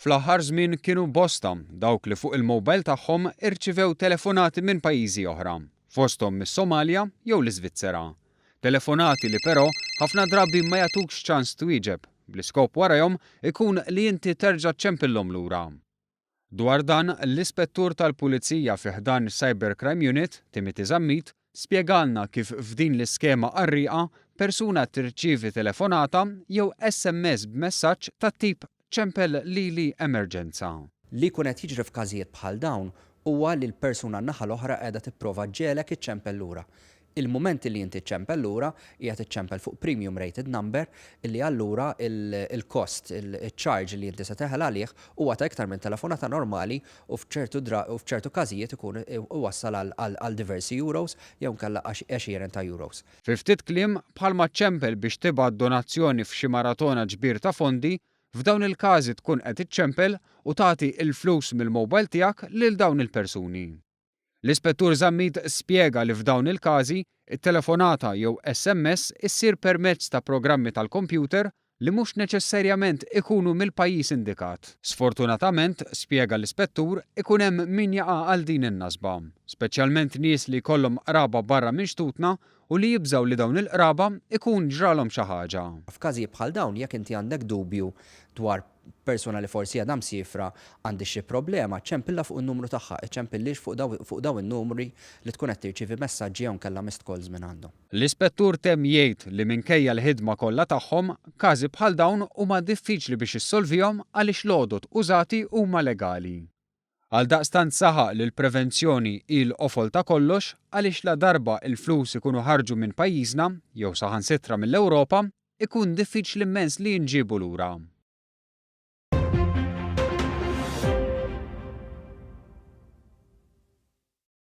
Fl-aħħar żmien kienu bosta dawk li fuq il-mobile tagħhom irċivew telefonati minn pajjiżi oħra, fosthom mis-Somalja jew l-Iżvizzera. Telefonati li però ħafna drabi ma jagħtukx ċans twieġeb, bl-iskop warajhom ikun li inti terġa' ċċempillhom lura. Dwar dan, l-Ispettur tal-Pulizija fi ħdan is-Cyber Crime Unit, Timothy Zammit, spjegalna kif f'din l-iskema qarrieqa persuna tirċievi telefonata jew SMS b'messaġġ tat-tip ċempel lili emerġenza. Li jkun qed jiġri f'każijiet bħal dawn huwa li l-persuna n-naħa l-oħra qiegħda tipprova ġġegħlek iċċempel lura. Il-mument li inti ċċempel lura, qiegħed iċċempel fuq premium rated number illi allura il-cost, il-charge li inti se teħel għalih huwa ta' iktar minn telefonata normali u f'ċertu u f'ċertu każijiet ikun iwassal għal diversi euros jew inkella għexieren ta' euros. Fi ftit kliem, bħalma ċċempel biex tibgħat donazzjoni f'xi maratona ġbir ta' fondi, f'dawn il-każi tkun qed iċċempel u tagħti l-flus mill-mobile tiegħek lil dawn il-persuni. L-Ispettur Zammit spjega li f'dawn il-każi, it-telefonata jew SMS issir permezz ta' programmi tal-kompjuter li mhux neċessarjament ikunu mill-pajjiż indikat. Sfortunatament, spjega l-Ispettur, ikun hemm min jaqa' għal din in-nasba, speċjalment nies li jkollhom qraba barra minn xtutna u li jibżgħu li dawn il-qraba ikun ġralhom xi ħaġa. F'każijiet bħal dawn, jekk inti għandek dubju dwar persuna li forsi għadha msiefra għandhiex xi problema, ċempilha fuq in-numru tagħha, iċċempillhiex fuq daw fuq dawn in-numri li tkun qed tirċievi messaġġi jew inkella missed calls mingħandhom. L-Ispettur temm jgħid li minkejja l-ħidma kollha tagħhom, każi bħal dawn huma diffiċli biex issolvihom għaliex l-għodod użati huma legali. Għaldaqstant saħaq li l-prevenzjoni hi l-qofol ta' kollox għaliex ladarba l-flus ikunu ħarġu minn pajjiżna, jew saħansitra mill-Ewropa, ikun diffiċli immens li jinġiebu lura.